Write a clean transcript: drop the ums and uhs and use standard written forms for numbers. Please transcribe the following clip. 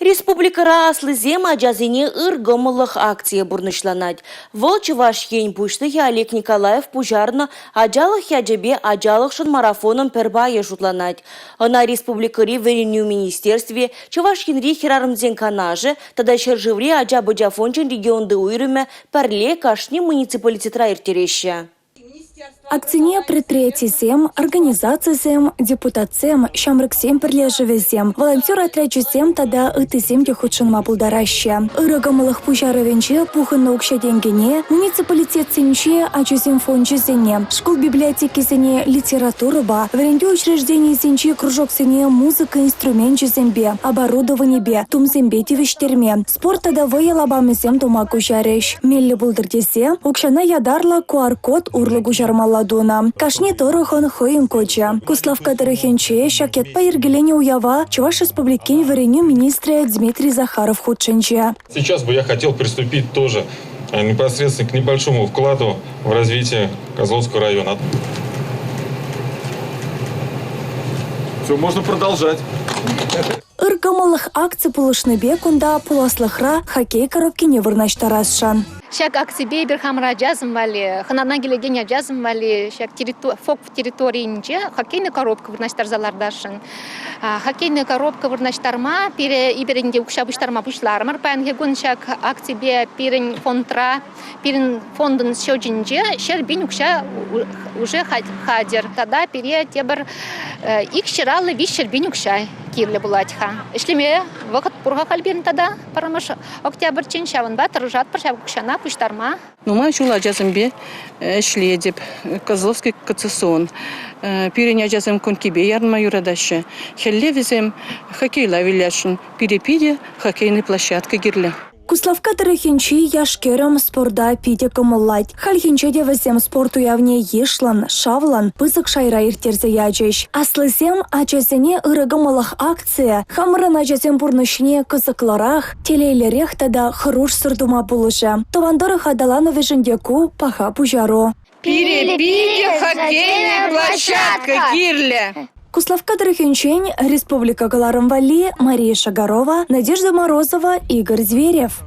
Республикӑра аслисем ачасене ыр кӑмӑллӑх акцийӗ пурнӑҫланать. Вӑл Чӑваш Ен Пуҫлӑхӗ Олег Николаев пуҫарнӑ «Ачалӑх ячӗпе ачалӑхшӑн» марафонӑн пӗр пайӗ шутланать. Ӑна республикӑри Вӗренӳ министерстви, Чӑваш Енри хӗрарӑмсен канашӗ тата ҫӗршыври ача-пӑча фончӗн регионти уйрӑмӗ пӗрле кашни муниципалитетра ирттереҫҫӗ. Акцине предприятисем, организацисем, депутатсем, ҫамрӑксен пӗрлешӗвӗсем, волонтер отрячӗсем тата ыттисем те хутшӑнма пултараҫҫӗ. Ырӑ кӑмӑллӑх пуҫарӑвӗнче пухӑннӑ укҫа-тенкӗне муниципалитетсенче ачасен фончӗсене, шкул библиотекисене литературӑпа, вӗрентӳ учрежденийӗсенчи кружоксене музыка инструменчӗсемпе, оборудованипе, тумсемпе тивӗҫтерме, Спорт тата вӑйӑ лапамӗсем тума куҫарӗҫ. Меллӗ пултӑр тесе укҫана ятарлӑ QR-код урлӑ куҫармалла тунӑ. Кашни тӑрӑхӑн хӑйӗн кочӗ. Куславкка тӑрӑхӗнче ҫак ятпа йӗркеленӗ уява Чӑваш Республикин вӗренӳ министрӗ Дмитрий Захаров хутшӑнчӗ. Сейчас бы я хотел приступить тоже э, непосредственно к небольшому вкладу в развитие Козловского района. Все, можно продолжать. Ыр кӑмӑллӑх акци пулӑшнипе кунта пуласлӑхра хоккей коробкине вырнаҫтарасшӑн. Ҫак акципе эпир хамӑр ачасем валли, хӑнана килекен ачасем валли ҫак ФОК территорийӗнче хоккейная коробка вырнаҫтарса лартасшӑн. Хоккейная коробка вырнаҫтарма пире эпир ӗнтӗ укҫа пуҫтарма пуҫларӑмӑр. Паянхи кун ҫак акципе пирӗн фондра, пирӗн фондӑн счечӗнче 100 000 укҫа уже хатӗр. Тата пире тепӗр 250 300 000 укҫа кирлӗ пулать-ха. Ӗҫлеме вӑхӑт пур-ха халь пирӗн тата пӗрремӗш октябрьччен, ҫавӑнпа тӑрӑшатпӑр ҫав укҫана пуҫтарма. Нумай ҫул ачасемпе ӗҫлетӗп. Козловский КЦСОН. Пирӗн ачасем конькипе ярӑнма юратаҫҫӗ. Хӗлле вӗсем хоккейла вылясшӑн. Пире питӗ хоккейный площадка кирлӗ. Куславкка тӑрӑхӗнчи яш-кӗрӗм спорта питӗ кӑмӑллать. Хальхинче те вӗсем спорт уявне йышлӑн, шавлӑн, пысӑк шайра ирттерсе ячӗҫ. Аслисем ачасене ырӑ кӑмӑллӑх акцийӗ хамӑрӑн ачасен пурнӑҫне кӑсӑклӑрах, телейлӗрех тата хӑрушсӑр тума пулӑшӗ. Тӑван тӑрӑх аталанӑвӗшӗн те ку паха пуҫару. Пире питӗ хоккейная площадка кирлӗ. Куславкка тӑрӑхӗнчен республика кӑларӑм валли Мария Шагарова, Надежда Морозова, Игорь Зверев.